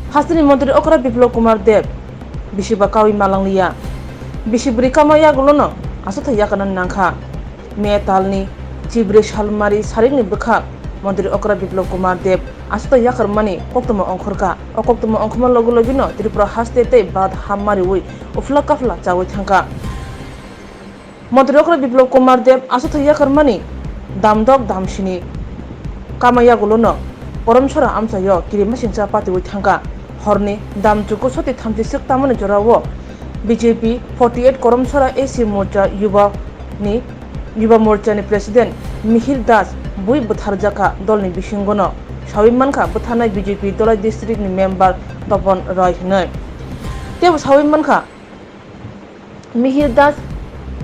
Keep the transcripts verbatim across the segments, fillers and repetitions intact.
Hasteni Montri okra Biplop Kumar Deb bisiba kaui malangliya. Bisi bwrwi kama yagulono aswkthai yakarnani nangkha. May talni chibrwi salmari sarikni bwkhak Montri okra Biplop Kumar Deb aswkthai yakarmani koktwma ongkhorkha. O koktwma ongkhorma logi logino Tripura haste tei Bharat hammariui uphla kaphla chaui thangkha. Montri okra Biplop Kumar Deb aswkthai yakarmani damdok damsini kama yagulono Koromsora amchaio kirimasingcha patiui thangkha. Horni damchuku soti thamchi swk tamani jorao B J P forty eight Koromsora A C Morcha Yuba ni Yuba Morcha ni President Mihir Das bui bwtharjakha, dolni bisingono saui mankha bwtharnai B J P Dholai district ni member Topon Roy hinwi. Teibo saui mankha, Mihir Das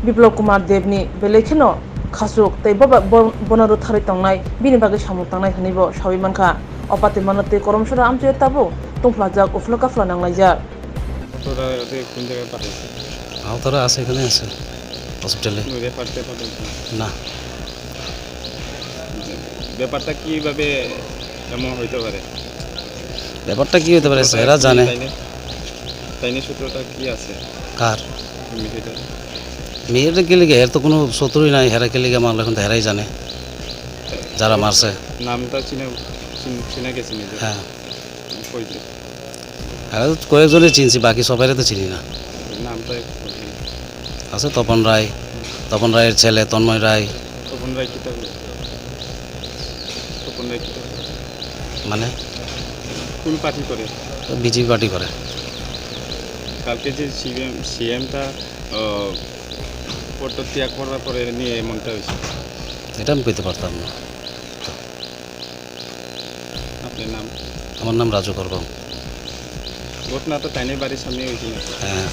Biplop Kumar Debni belai kheno khasuk tei boba-, bo-, bono rwtharwi tongnai, bini bagwi samung tangnai hwnwibo saui mankha. O patimano tei Koromsora amchaio tabuk tungphlajak, uphla kaphla nanglaijak. আপনারা ওদের কোন জায়গায় পাঠাইছেন? আহতরা আছে, এখানে আছে, হসপিটালে। কোনো রেফার টেফার হয়েছে? না। ব্যাপারটা কিভাবে এমন হইতে পারে? ব্যাপারটা কি হইতে পারে, সূত্রটা এরা কি জানে। তাই নিয়ে, তাই নিয়ে সূত্রটা কি আছে? কার? মিহিরটা। মিহিরটা কি লিগে? এর তো কোনো শত্রুই নাই, হেরা কি লিগে মারলো, এখন তো হেরাই জানে, যারা মারছে। নামটা চিনে, চিন-, চিনে গেছে নিজের? হ্যাঁ। কই যে? আরে, কয়েকজনে চিনছি, বাকি সবাইরে তো চিনি না। নামটা একটু বলবেন। আছে তপন রায়, তপন রায়ের ছেলে তন্ময় রায়। তপন রায় কিতা করে? তপন রায় কিতা করে? মানে? কোন পার্টি করে? তো বিজেপি পার্টি করে। কালকে যে সিএম, সিএমটা, আহ, পদত্যাগ করার পরে নিয়ে এমনটা হয়েছে। এটা আমি কইতে পারতাম না। আপনার নাম? আমার নাম রাজু করবাম। ঘটনা তো তাইনের বাড়ির সামনে হয়েছে নাকি? হ্যাঁ।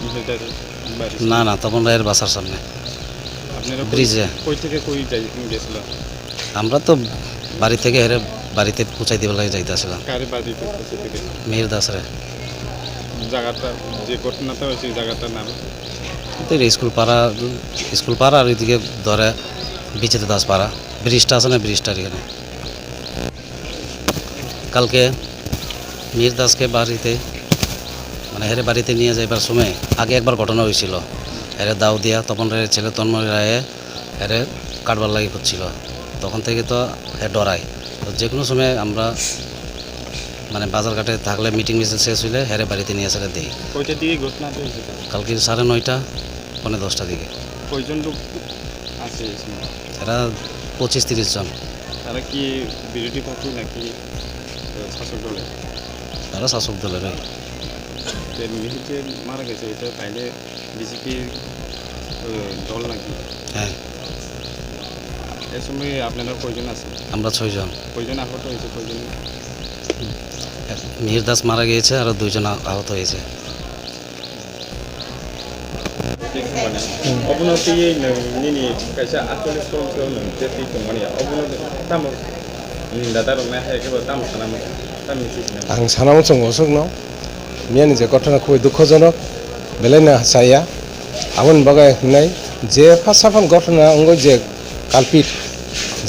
মিহিরদার বাড়ির সামনে? না, না, তপন রায়ের বাসার সামনে। আপনারা কই, ব্রিজে। কই থেকে কই যাই-, গেছিলেন? আমরা তো বাড়ি থেকে হেরে বাড়িতে পৌঁছাই দিবার লাগি যাইতে আসলাম। কারে বাড়িতে পৌঁছাইতে গেছিলেন? মিহির দাসরে। জায়গাটা, যে ঘটনাটা হয়েছে, জায়গাটার নাম? তো এই স্কুল পাড়া, স্কুল পাড়া আর ওইদিকে ধরে বিচিত্র দাস পাড়া, ব্রিজটা আছে না, ব্রিজটার এখানে। কালকে মীর দাসকে বাড়িতে, মানে, হেরে বাড়িতে নিয়ে যাইবার সময় আগে একবার ঘটনা হয়েছিল। হেরে দাও দিয়া তপন রায়ের ছেলে তন্ময় রায়ে হেরে কাটবার লাগি করছিল। তখন থেকে তো হে ডরায়। তো যে কোনো সময় আমরা, মানে, বাজারঘাটে থাকলে, মিটিং মিছিল শেষ হইলে হেরে বাড়িতে নিয়ে এসে দেই। কয়টার দিকে ঘটনাটা হয়েছে? কালকে সাড়ে নয়টা, পৌনে দশটা দিকে। কয়জন লোক আছে এই সময়? এরা পঁচিশ তিরিশ জন। তারা কি বিরোধী পক্ষে নাকি, আহ, শাসক দলের? তারা শাসক দলেরই। যে মৃত যে মারা গেছে, এটা তাইলে বিজেপির, আহ, দল নাকি? হ্যাঁ। এ সময় আপনারা কয়জন আছেন? আমরা ছয়জন। কয়জন আহত হয়েছে, কয়জন? এক মিহির দাস মারা গিয়েছে, আরো দুইজন আ-, আহত হয়েছে। Obono twiwi nwng nini kaisa actual story-o nwng tei twi tongmani ya. Obono tamo ninda da rwngna hai khe bo tamo sana muchung, tamo mithi sina muchung. Ang sana muchung osokno, miyani je ghotona khubui dukhojonok, belai no chaya. Aboni bagwi hwnwi je phasa phano ghotona wngwi je culprit,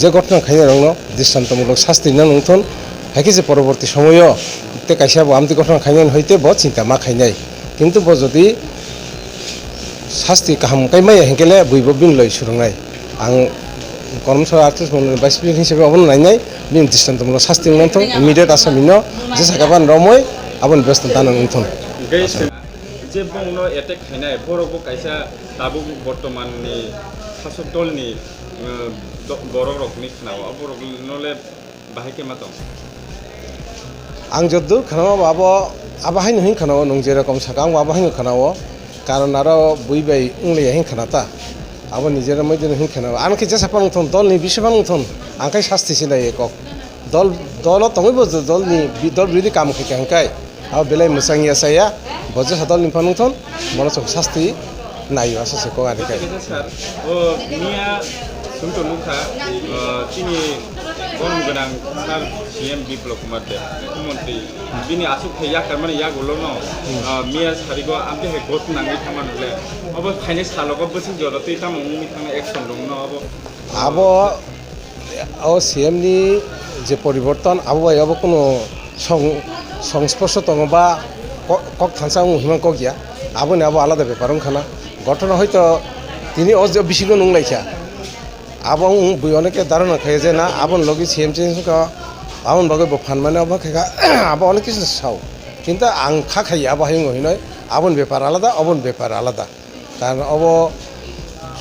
je ghotona khainai rokno dristontomulok sasti no nung thun, hai khe je poroborti somoio tei kaisa bo amtwi ghotona khainai hwnkhe bo chinta ma khainai. Kintu bo jodi sasti kaham kai maya hinkhe le bui bo bini loi swrwngnai. Ang Koromsora artist mungni vice president hisabe obono nainai, bini dristontomulok sasti wngna thung, immediate asami no jesa khe ban romwi aboni besto dana wng thung. Hwnkhe je bongno attack khainai, borok bo kaisa tabuk bortoman ni sasok dol ni, eh, do-, borok rok ni khna o, borok no le Bahai khe ma tong? Ang jotdur khwnao abo, abo haino hwn khwnao, nwng je rokom saka ang abo haino khwnao. Karon aro bui bai wng liya hwn khwna ta. Abo nijera moidino hwn khwnao. Ano khe jesa phano wng thun, dol ni bisingo phano wng thun. Ang khe sasti se nai kok. Dol, dolo tongwi bo dol ni bi-, dol birodhi kam khe khe hwn kai. Abo belai mwchang ya saya, bo jesa dol ni phano wng thun, bono chwng sasti nai o, aswk se kok ani kai. Sir, o miya sumto nukha, o, chini borom gwnang sir C M Biplop Kumar Deb, mukhyamantri, bini aswk khe yakarmani yagulo no, o, miya sarigo amtwi hai got nangwi thangmani le, obo phainai salogo bwswk jora twi tamo wngwi thangnai action rok no obo. Abo O C M ni je poriborton, abo bai abo kunu song Songsporsho tongo ba ko-, kok thansa wng hima kok ya, aboni abo alada bepar wng khana. Gothono hoito tini o je bisingo nung lai kha. Abo wng bui oneke dharana khaye je na, aboni logi C M change wngkha, aboni bagwi bo phan mani obo khaikha, abo onek kisu sao. Kintu ang kha khaiya abo hai wng hinoi, aboni bepar alada, oboni bepar alada. Karon obo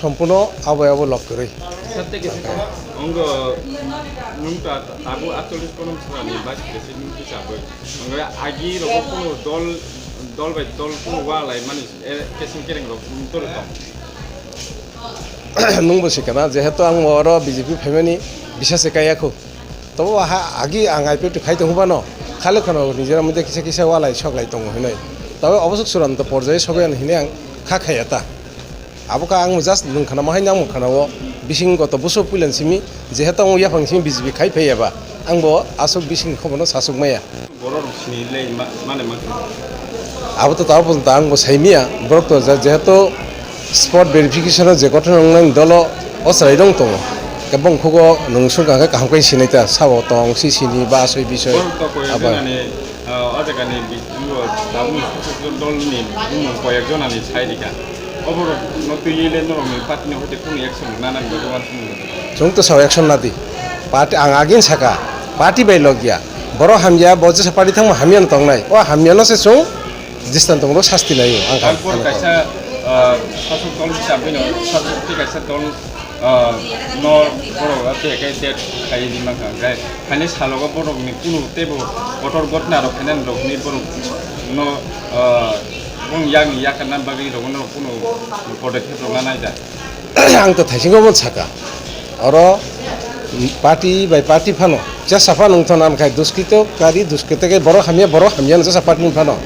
sompuno abo abo lok kwrwi. Satte khe wngkha, nwng ta tabuk aatcholish pono bwsarokni vice president hisabwi. Wngkha agi rogo kuno dol, dol bai dol kuno wa lai mani, e, kesing kereng rok kuno toro tong. Nwngbo sikana, jehetu ang oro B J P phaimani bisase kaiya khu. Tobo ha agi ang I P F T khai tong hubano, khalo khano nijera mode kisa kisa walai soklai tongo hinoi. Tobe obosuk churanta porjayo sogwi hinoi ang kha khaiya ta. Abo kha ang just nwng khana mo hai nang khana o bising goto buso puilan simi jehetu ang yaphang simi B J P khai phaiya ba ang bo aswk bising khobono sasuk maya. Borok rok sini le ma-, mane ma. Abo to tabo pon ta ang bo saimiya borok to je-, jehetu spot verification o je gothono wngnai dolo o chwrai dong tongo. Ke bong khugo nwng sung kha khe kaham khe sinai ta sabo tong si sini ba asoi bisoi. Borok to koi abo. Jani Ah, o jaga ni bisingo tabukni sasok dolni bumung koyek jona ni sai rikha. Oborok no twiwi le norok ni party ni hoite kunu action nana ni bagwi uansukmung. Chwng to sao action nadi. Party ang agin saka. Party bai logya. Borok hamya, bo jesa party thangma hamya no tongnai. O hamya no se chwng distan tongbo sasti nai ang. Ang kha, ang kaisa, ah, sasok dol hisab bino, sasok tei kaisa dol Ah, no, borok abo tei khe date khai di mankha, hwnkhe haini salogo borokni kunu teibo kotor gotna rok khainani rokni borok no, ah, bong yakni yakarna bagwi rokno kunu podokkhep rokna nai da. Ang to thaisingo bo saka, oro party bai party phano jesa phano wngthana, amkhai duskrito kari duskrito khe borok hamya, borok hamya no jesa party ni phano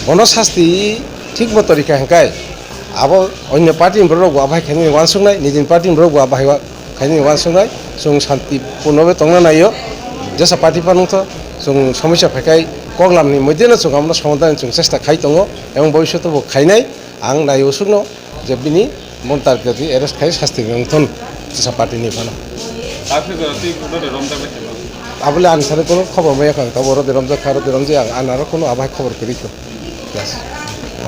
bono sasti thik moto rikha hwnkhe. Abo onyo party ni borok bo abo hai khainani uansuknai, nijini party ni borok bo abo hai wa-, khainani uansuknai. Chwng shanti purno bai tongna naio. Jesa party phano wngtho, chwng somosya phaikhai koklam ni moddhe no chwng abono somadhan ni chwng chesta khai tongo, ebong bobishoto bo khainai. Ang naio usukno je bini mon target di arrest khai sasti wngthon jesa party ni phano. Abo le ani sari kono khobor maya kha, abo rode romjak kha, rode romjak ang, ang aro kono abo hai khobor kwrwi kho. Yes.